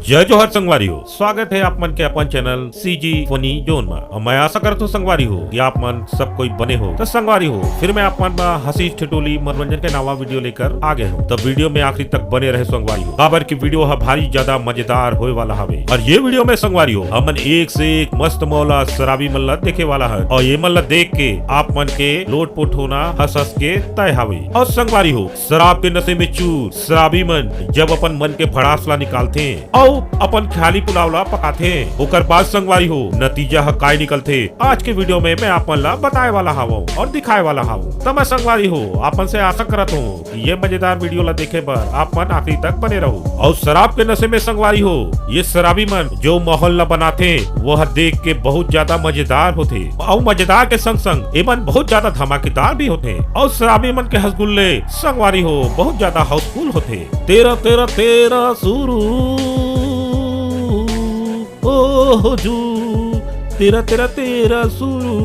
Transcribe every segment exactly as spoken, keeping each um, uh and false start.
जय जोहार संगवारी हो, स्वागत है आप मन के अपन चैनल सीजी फनी जोन में। और मैं आशा करत हूँ संगवारी हो कि आप मन सब कोई बने हो। तो संगवारी हो, फिर मैं आप मन बर हंसी ठिठोली मनोरंजन के नवा वीडियो लेकर आ गए हूँ। तो वीडियो में आखिरी तक बने रहे संगवारी हो, काबर की वीडियो ह भारी ज्यादा मजेदार होए वाला हवे। और ये वीडियो में संगवारी हो, हमन एक से एक मस्त मौला शराबी मन ला देखे वाला है, और ये मन ला देख के आप मन के लोटपोट होना हंस हंस के तय हवे। और संगवारी हो, शराब के नशे में चूर शराबी मन जब अपन मन के भड़ास ला निकालथे अउ अपन ख्याली पुलाव ला पकाथे, ओकर बाद संगवारी हो, नतीजा ह काय निकलथे, आज के वीडियो में मैं आप मन ला बताए वाला हवं और दिखाए वाला हवं। त मैं संगवारी हो, आप मन से आशा करत हूँ कि ये मजेदार वीडियो ला देखे बर आप मन आखिरी तक बने रहो। और शराब के नशे में संगवारी हो, ये शराबी मन जो माहौल ला बनाथे, वो ह देख के बहुत ज्यादा मजेदार होथे। अउ मजेदार के संग संग एमन बहुत ज्यादा धमाकेदार भी होथे। अउ शराबी मन के हसगुल्ले संगवारी हो बहुत ज्यादा हाउसफुल होथे। तेरा तेरा तेरा शुरू, ओ हो जू, तेरा तेरा तेरा शुरू।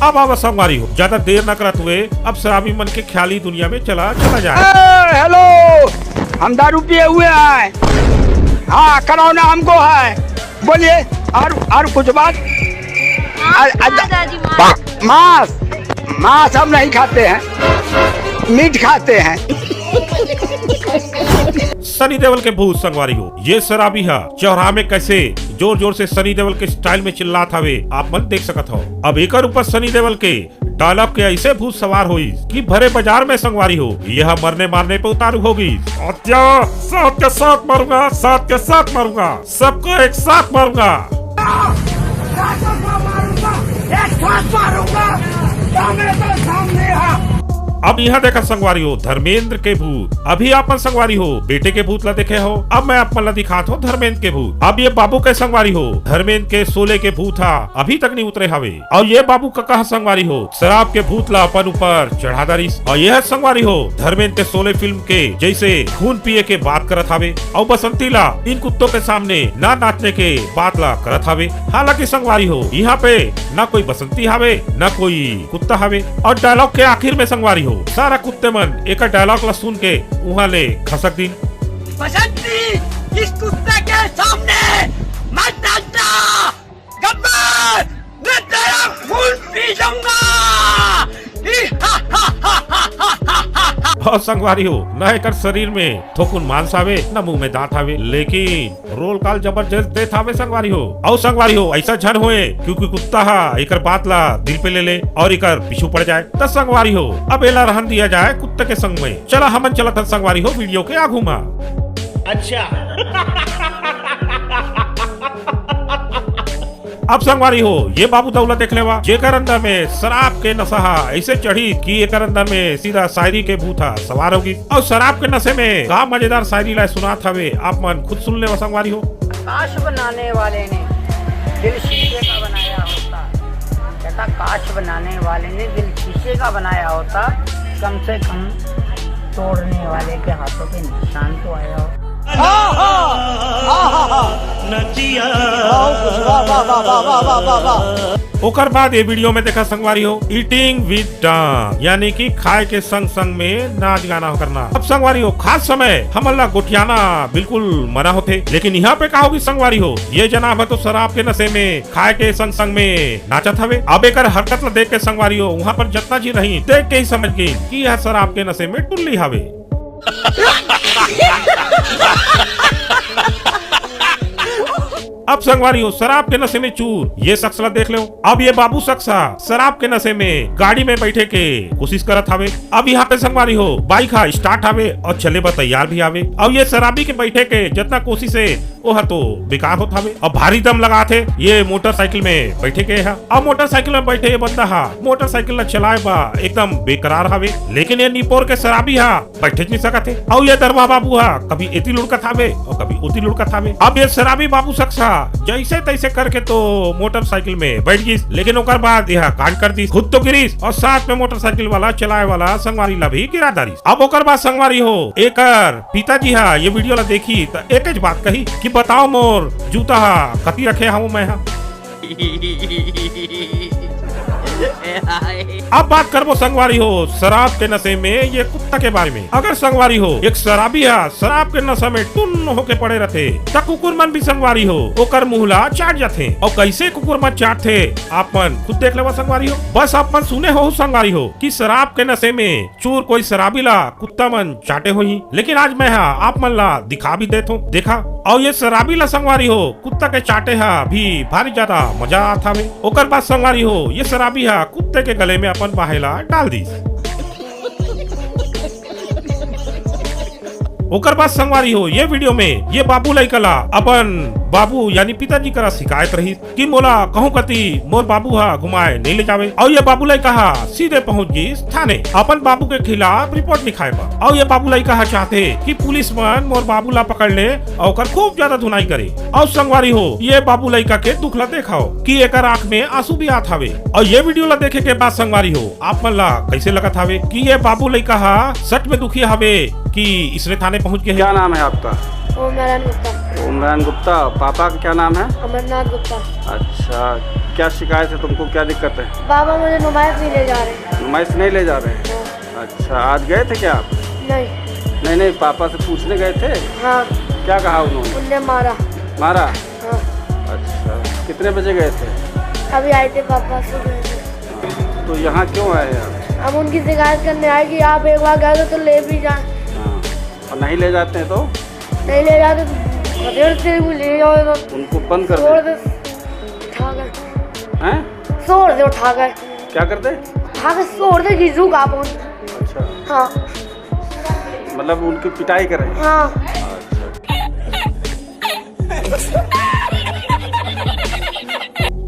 अब आवा संगवारी हो, ज्यादा देर न करत हुए अब शराबी मन के ख्याली दुनिया में चला चला जाए। ए, हेलो, हम दारू पिए हुए हैं। हाँ, कराना हमको है। बोलिए, और, और कुछ बात? मांस आ, आ, खा, दादी, मांस। मांस, मांस हम नहीं खाते हैं, मीट खाते हैं। सनी देओल के भूत संगवारी हो, ये शराबी हा चौराहा में कैसे जोर जोर से सनी देओल के स्टाइल में चिल्लात हवे, आप मन देख सकत हो। अब एकर ऊपर सनी देओल के डायलॉग के ऐसे भूत सवार होइस कि भरे बाजार में संगवारी हो, यह मरने मारने पे उतारू होगी। हत्या, साथ के साथ मारूंगा, साथ के साथ मारूंगा, सबको एक साथ मारूंगा। अब यहाँ देखा संगवारी हो धर्मेंद्र के भूत। अभी आप मन संगवारी हो बेटे के भूत ला देखे हो, अब मैं आप मन ला दिखात हो धर्मेंद्र के भूत। अब ये बाबू के संगवारी हो धर्मेंद्र के शोले के भूत हा अभी तक नहीं उतरे हवे। और ये बाबू कका ह संगवारी हो शराब के भूत ला अपन ऊपर चढ़ा डारिस। और ये ह संगवारी हो धर्मेंद्र के शोले फिल्म के जैसे खून पिए के बात करत हावे। और बसंती ला इन कुत्तों के सामने ना नाचने के बात ला करत हावे। हालांकि संगवारी हो यहाँ पे ना कोई बसंती हावे ना कोई कुत्ता हावे। और डायलॉग के आखिर में संगवारी हो सारा कुत्ते मन एक डायलॉग ला सुन के उहाँ ले खसक दिन। बसंती, इस कुत्ते के सामने मत नाचना। गब्बर, मैं तेरा खून पी जाऊंगा। और संगवारी हो, न एकर शरीर में थोकुन मांस आवे, न मुंह में दांत आवे, लेकिन रोल कॉल जबरदस्त देत हावे संगवारी हो। और संगवारी हो, ऐसा झन होए, क्योंकि कुत्ता हा एकर बात ला दिल पे ले ले और एकर पीछू पड़ जाए। त संगवारी हो, अब एला रहन दिया जाए कुत्ते के संग में। चला हमन चलत हन संगवारी हो वीडियो के आगू मा। अच्छा। अब संगवारी हो, ये बाबू दउला देख लेवा, जेकर अंदर में शराब के नशा हा ऐसे चढ़ी कि एकर अंदर में सीधा शायरी के भूत हा सवार होगी। और शराब के नशे में का मजेदार शायरी ला सुनात हवे, आप मन खुद सुन लेवा संगवारी हो। काश बनाने वाले ने दिल शीशे का बनाया होता, कहता काश बनाने वाले ने दिल शीशे का बनाया होता, कम से कम तोड़ने वाले के हाथों पे निशान तो आया हो। ओकर बाद ये वीडियो में देखा संगवारी हो, ईटिंग विद डांस, यानी कि खाए के संग संग में नाच गाना करना। अब संगवारी हो, खास समय हमन ला गोठियाना बिल्कुल मना होथे, लेकिन यहाँ पे का होगी संगवारी हो, ये जना ह तो शराब के नशे में खाए के संग संग में नाचत हवे। अब एकर हरकत ला देख के संगवारी हो, वहाँ पर जतना झिन रही देख के ही समझ गई कि यह शराब के नशे में टुल्ली हवे। अब संगवारी हो, शराब के नशे में चूर ये शख्स ला देख लो। अब ये बाबू शख्स हा शराब के नशे में गाड़ी में बैठे के कोशिश करत हवे। अब यहाँ पे संगवारी हो, बाइक हा स्टार्ट हवे और चले बर तैयार भी हवे। अब ये शराबी के बैठे के जितना कोशिश है, वो हा तो बेकार होत हवे। अब भारी दम लगात हे ये मोटरसाइकिल में बैठे के हा। अब मोटरसाइकिल में बैठे ये बंदा हा मोटरसाइकिल ला चलाए बर एकदम बेकरार हवे, लेकिन ये निपोर के शराबी हा बैठे नहीं सकत हे। अउ ये दरवा बाबू हा कभी एती लुढ़कत हावे अउ कभी ओती लुढ़कत हावे। अब ये शराबी बाबू शख्स हा जैसे तैसे करके तो मोटरसाइकिल में बैठ गिस, लेकिन ओकर बाद यह कांड कर दिस, खुद तो गिरिस अउ साथ में मोटरसाइकिल वाला चलाए वाला संगवारी ला भी गिरा डारिस। अब ओकर बाद संगवारी हो, एकर पिताजी हा ये वीडियो ला देखी त एकच बात कही कि बताओ मोर जूता हा कति रखे हूँ मैं हा। अब बात करबो संगवारी हो शराब के नशे में ये कुत्ता के बारे में। अगर संगवारी हो एक शराबी हा शराब के नशा में टुन्न होके पड़े रथे, त कुकुर मन भी संगवारी हो ओकर मुंह ला चाट जाथे। अउ कैसे कुकुर मन चाटथे, आप मन खुद देख लेवा संगवारी हो। बस आप मन सुने हो संगवारी हो कि शराब के नशे में चोर कोई शराबी ला कुत्ता मन चाटे होही, लेकिन आज मैं हा आप मन ला दिखा भी देथो। देखा, अउ ये शराबी ला संगवारी हो कुत्ता के चाटे हा भी भारी ज्यादा मजा आत हावे। ओकर बाद संगवारी हो ये शराबी हा कुत्ते के गले में अपन बाहें ला डाल दीस। ओकर बाद संगवारी हो ये वीडियो में ये बाबू लइका ला अपन बाबू यानी पिताजी करा शिकायत रही कि मोला कहूं कती मोर बाबू हा घुमाए नहीं ले जावे। अउ ये बाबू लइका हा सीधे पहुंच गिस थाने अपन बाबू के खिलाफ रिपोर्ट लिखाए बर। अउ ये बाबू लइका हा चाहथे कि पुलिस मन मोर बाबू ला पकड़ ले अउ ओकर खूब ज्यादा धुनाई करे। अउ संगवारी हो ये बाबू लइका के दुख ला देखाओ कि एकर आंख में आंसू भी आत हावे। अउ ये वीडियो ला देखे के बाद संगवारी हो आप मन ला कैसे लगत हावे कि ये बाबू लइका हा सच में दुखी हावे कि इसने थाने पहुंच गए हे? क्या नाम है आपका? ओम नारायण गुप्ता। ओम नारायण गुप्ता। पापा का क्या नाम है? अमरनाथ गुप्ता। अच्छा, क्या शिकायत है तुमको, क्या दिक्कत है? बाबा मुझे नुमाइश नहीं ले जा रहे। नुमाइश नहीं ले जा रहे हैं? हाँ। अच्छा, आज गए थे क्या आप? नहीं। नहीं, नहीं, पापा से पूछने गए थे? हाँ। क्या कहा उन्होंने? उनने मारा। मारा? हाँ। अच्छा, कितने बजे गए थे? अभी आए थे पापा से गए थे। तो यहाँ क्यों आए आप? हम उनकी शिकायत करने आए कि आप एक बार गए थे तो ले भी जाए। हाँ। और नहीं ले जाते हैं तो? नहीं ले जाते तो बतेर से भी ले जाओ तो उनको बंद कर दे। जोर से उठा कर। हैं? जोर से उठा कर। क्या करते? उठा के जोर से घिसूंगा आप उन। अच्छा। हाँ। मतलब उनकी पिटाई करें? हाँ। अच्छा।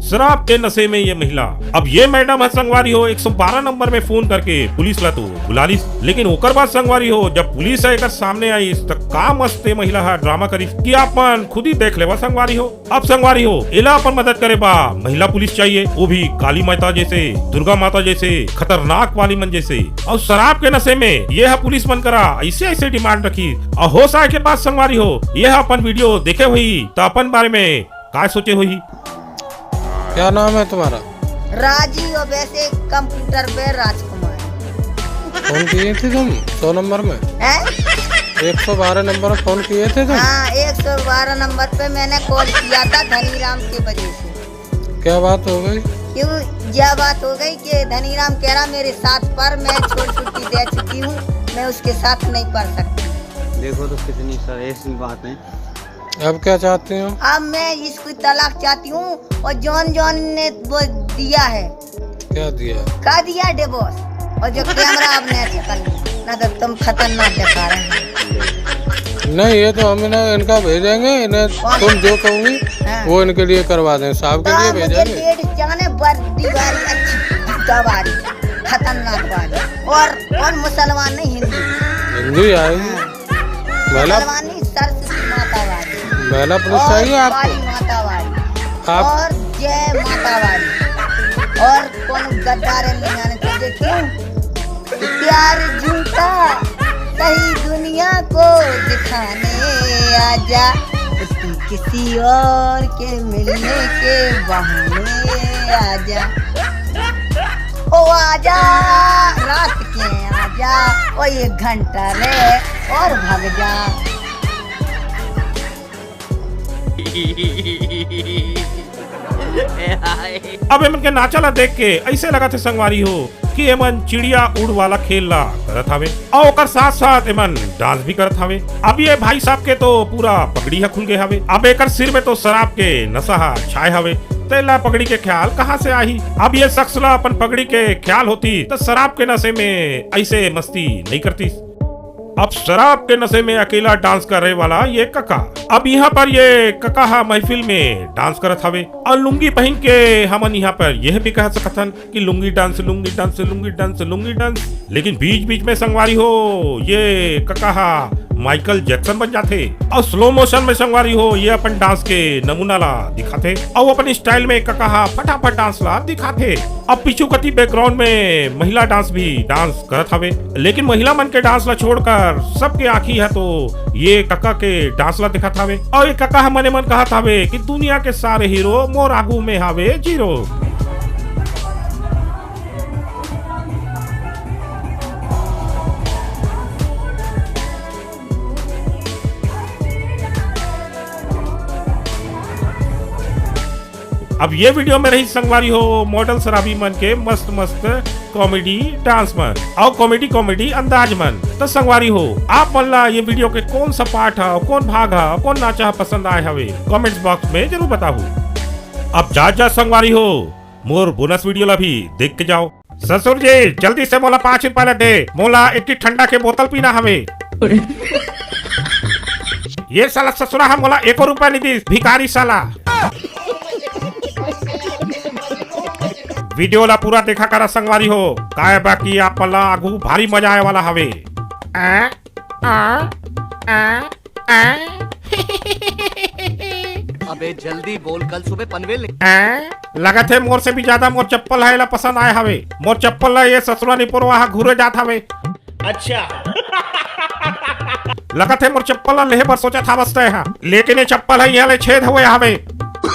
शराब के नशे में ये महिला। अब ये मैडम है संगवारी हो एक सौ बारह नंबर में फोन करके पुलिस ला तो बुला लीस, लेकिन ओकर बाद संगवारी हो जब पुलिस है एकर सामने आईस त का मस्त ये महिला हा ड्रामा करीस कि आप मन खुद ही देख लेवा संगवारी हो। अब संगवारी हो एला अपन मदद करे बा महिला पुलिस चाहिए, वो भी काली माता जैसे, दुर्गा माता जैसे, खतरनाक वाली मन जैसे। अउ शराब के नशे में ये हा पुलिस मन करा ऐसे ऐसे डिमांड रखी। अउ होश आए के बाद संगवारी हो ये हा अपन वीडियो देखे होही त अपन बारे में काय सोचे होही? क्या नाम है तुम्हारा? राजी और वैसे कंप्यूटर पे राजकुमार। फोन किए थे तुम सौ नंबर में? हैं? एक सौ बारह नंबर में फोन किए थे तुम? हाँ, एक सौ बारह नंबर पे मैंने कॉल किया था धनीराम की वजह से। क्या बात हो गई? क्यों, यह बात हो गई कि धनीराम कह रहा मेरे साथ पर मैं छोड़ छुट्टी दे चुकी हूँ, मैं उसके साथ नहीं पढ़ सकती। देखो तो कितनी सर ऐसी बात है। अब क्या चाहते हो? अब मैं इसकी तलाक चाहती हूँ और जॉन जॉन ने वो दिया है। क्या दिया? का दिया डिवोर्स। और जो कैमरा अब नहीं चेक करना, ना तो तुम खतरनाक दिखा रहे हो। नहीं, ये तो हम इन्हें, इनका भेजेंगे, इन्हें कौन? तुम जो कहोगी, हाँ। वो इनके लिए करवा दें, साहब के तो लिए मुझे भेजेंगे। लेडीज जाने बर्दी वाली, अच्छी कुत्ता वाली, खतरनाक वाली। और, और मुसलमान नहीं, हिंदू। हिंदू ही आएगी। हाँ। महिला मुसलमानी सरस्वती माता वाली। महिला पुलिस और चाहिए आपको? काली माता वाली। आप और जय माता वाली। और कौन गद्दार है नहीं आने चाहिए, क्यों? प्यार झूठा सही दुनिया को दिखाने आजा, तू किसी और के मिलने के बहाने आजा। ओ आजा, रात के आजा, ओ एक घंटा रे और भाग जा। अब एमन के नाचा ला देख के ऐसे लगत हे संगवारी हो कि एमन चिड़िया उड़ वाला खेल ला करत हावे अउ ओकर साथ साथ एमन डांस भी करत हावे। अब ये भाई साहब के तो पूरा पगड़ी ह खुल गए हावे। अब एकर सिर में तो शराब के नशा ह छाए हावे, त एला पगड़ी के ख्याल कहाँ से आही? अब ये शख्स ला अपन पगड़ी के ख्याल होती त शराब के नशे में ऐसे मस्ती नहीं करतीस। अब शराब के नशे में अकेला डांस करे वाला ये कका। अब यहाँ पर ये कका हा महफिल में डांस करत हवे अउ लुंगी पहन के, हमन यहाँ पर यह भी कह सकत हन कि lungi dance, lungi dance, lungi dance, lungi dance. लेकिन बीच बीच में संगवारी हो ये कका हा माइकल जैक्सन बन जाथे अउ स्लो मोशन में संगवारी हो ये अपन डांस के नमूना ला दिखाथे अउ अपन स्टाइल में कका हा फटाफट डांस ला दिखाथे। अब पीछू कती बैकग्राउंड में महिला डांस भी डांस करत हवे, लेकिन महिला मन के डांस ला छोड़कर सबके आंखी ह तो ये कका के डांस ला दिखत हवे। अउ ये कका ह मने मन कहत हवे कि दुनिया के सारे हीरो मोर आगू में हावे जीरो। अब ये video में रही संगवारी हो model शराबी मन के मस्त मस्त comedy dance मन अउ comedy comedy अंदाज मन। तो संगवारी हो, आप मन ला ये video के कौन सा part ह, कौन भाग ह, कौन नाचा ह पसंद आए हवे, comments box में जरूर बताहू। अब जा जा संगवारी हो, मोर bonus video ला भी देख के जाओ। ससुर जी, जल्दी से मोला पाँच रुपया ला दे, मोला एक ठंडा के बोतल पीना हवे। ये साला ससुरा ह मोला एको रुपया नहीं दिस, भिखारी साला। Video ला पूरा देखा करा संगवारी हो, काहे बा कि आप ला आगू भारी मजा आए वाला हवे। आ, आ, आ, आ। अबे जल्दी बोल, कल सुबह पनवेल निकल। आ, लगत हे मोर से भी ज्यादा मोर चप्पल ह एला पसंद आए हवे। मोर चप्पल ला ये ससुरा निपोरवा ह घुरे जात हवे। अच्छा। लगत हे मोर चप्पल ला लेहे बर सोचत हवस तैं ह, लेकिन ये चप्पल ह इहाँ ले छेद हुए हवे।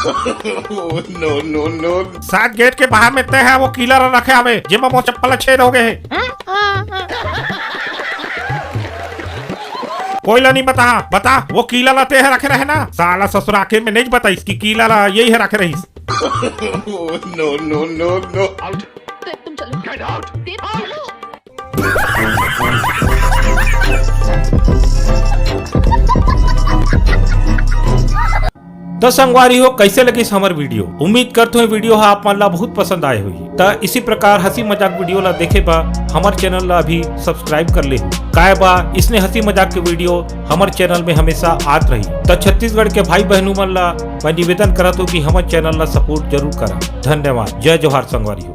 No, no, no. शायद gate के बाहर में तैं ह वो कीला ला रखे हवे, जेमा मोर चप्पल ला छेद हो गए हे। कोई ला नहीं बता, बता, वो कीला ला तैं ह रखे रहे ना? साला ससुर आखिर में नहीं बताइस कि कीला ला यही ह रखे रहिस। Oh, no, no, no, no. तुम चलो। तो संगवारी हो, कैसे लगिस हमर video? उम्मीद करत हों video ह आप मन ला बहुत पसंद आए होही। त इसी प्रकार हंसी मजाक video ला देखे बर हमर channel ला अभी subscribe कर लेहू। काय बा इसने हंसी मजाक के video हमर channel में हमेशा आत रही। त छत्तीसगढ़ के भाई बहनू मन ला मैं निवेदन करत हों कि हमर channel ला support जरूर करा। धन्यवाद। जय जोहार संगवारी हो।